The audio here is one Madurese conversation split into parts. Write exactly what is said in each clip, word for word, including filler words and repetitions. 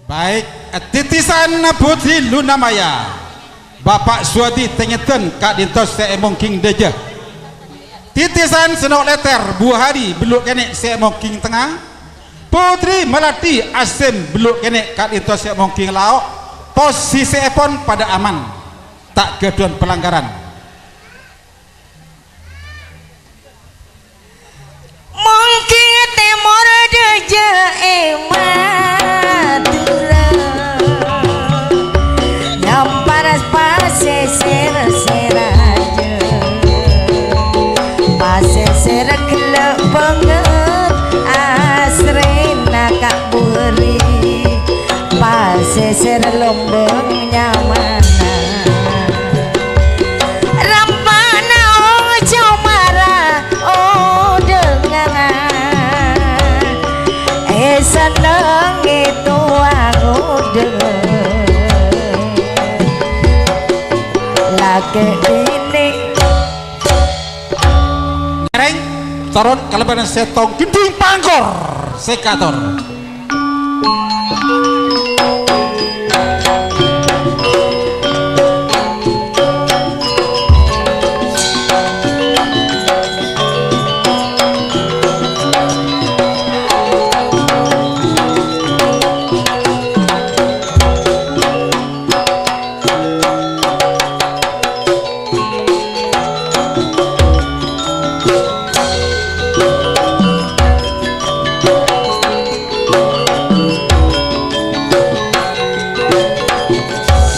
Baik, titisan Putri Luna Maya. Bapak Suwadi Tengedan ka'dinto sè èmongghing dhâjâ. Titisan Seno' Letter, Bu Hari, Bellu' Kènè' sè èmongghing tengnga. Putri Maladi Asim, Bellu' Kènè' ka'dinto sè èmongghing lao'. Posisèèpon padâ aman. Ta' ghâdhuwân palangkaran. Mongghing tèmor dhâjâ è Madhurâ, nyampar pasèsèr sè rajâ, pasèsèr ghellâ' bângèt, asrèna ka' buri, pasèsèr lombâng nyamana. Rampana ojo mara odhânganna, è sennengngè towa odhâng. Lakè' binè. Ngereng, toron kalabân sèttong gendhing pangkor sè kator.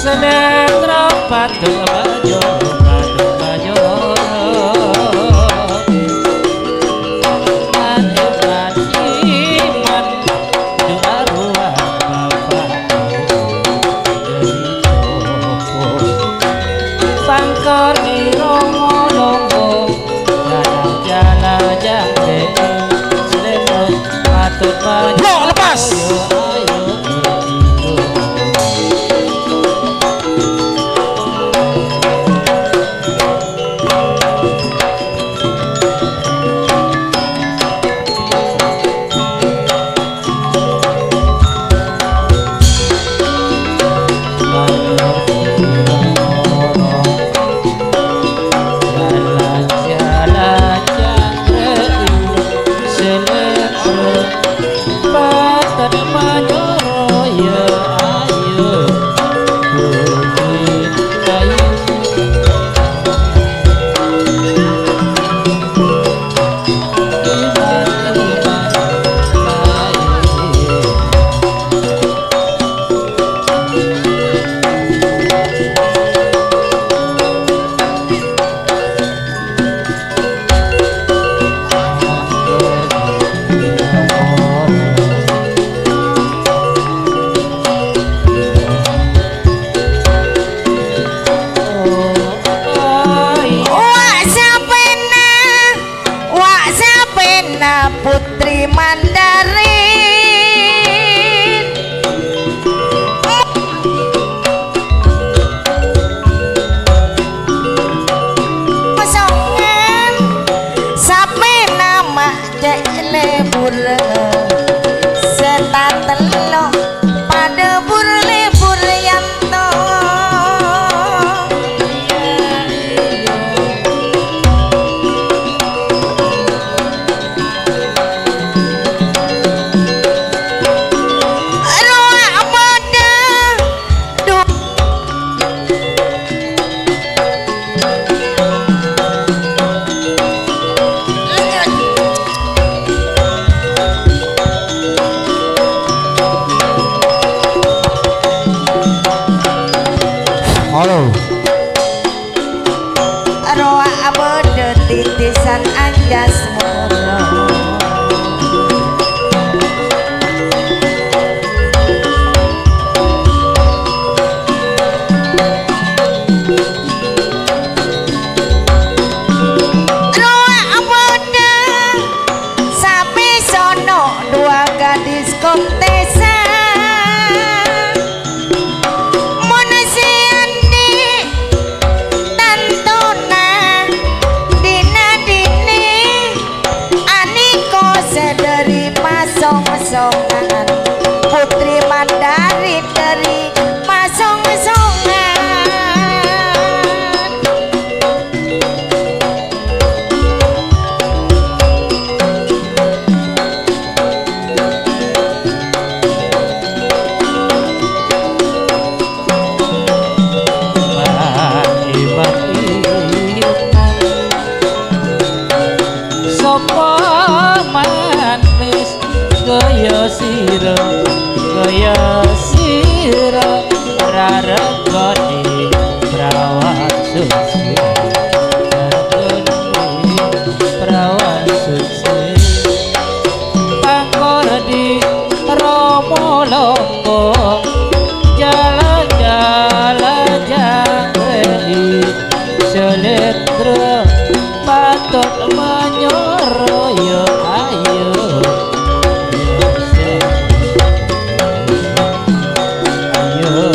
Sedang rapat baju, baju, baju. Mati, mati, mati. Dua ruwa bapa' dhâri Joko. Sangkor di rongo-longo, jala-jala jangkrik, selendang patut baju. Blok, lepas. Ayo, ayo, ayo. Oloko, jala-jala jangre'i, seletra patot manyoro, ya ayo. Ayo,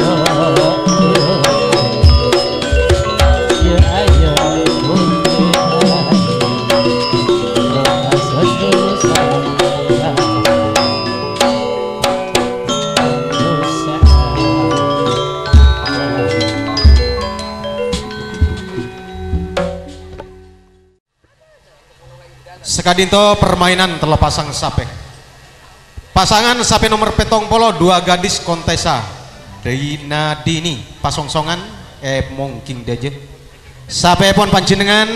ya ayo. Saka'dinto permainan tello pasang sapè. Pasangan sapè nomer pèttong polo dua gadis kontesa Dina Dini, pasongsongan è Mongging Dâjâ. Sapèèpon panjhennengngan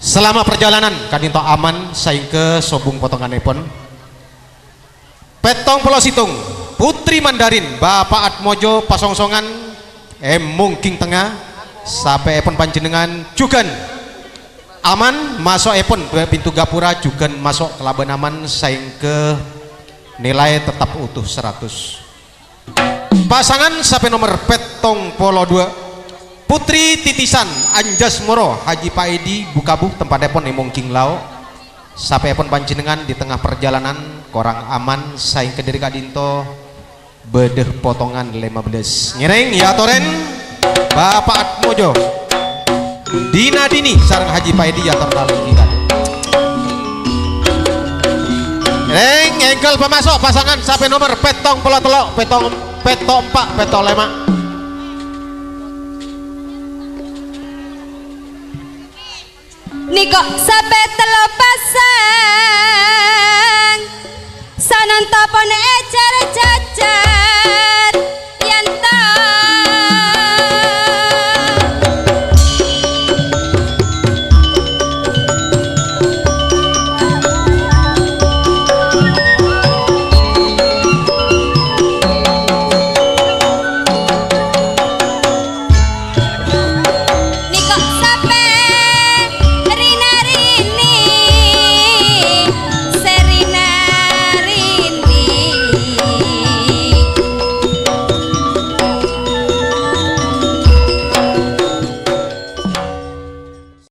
Salama parjalanan ka'dinto aman saèngghâ sobung potongannèpon. Pèttong polo sèttong, Putri Mandarin, Bapa' Atmojo, pasongsongan è Mongging Tengnga, sapèèpon panjhennengngan jhughân aman, maso'èpon pintu gapura jhughân maso' kalabân aman saèngghâ nilai tetep utuh saratos. Pasangan sapè nomer pèttong polo dua, Putri Titisan, Anjas Moro, Haji Paidi, Bukabu, tempattèpon è Mongging Lao'. Sapèèpon panjhennengngan è tengnga parjalanan korang aman, saèngghâ dâri ka'dinto bâdâ potongan lèma bellâs. Ngèrèng èyatorè Bapa' Atmojo. Dina Dini sareng Haji Paidi èyator tali. Rèng èngghâl pamaso' pasangan sapè nomer pèttong polo tello', pèttong, pèttong empa', pèttong lèma. Nèko sapè tello' pasang.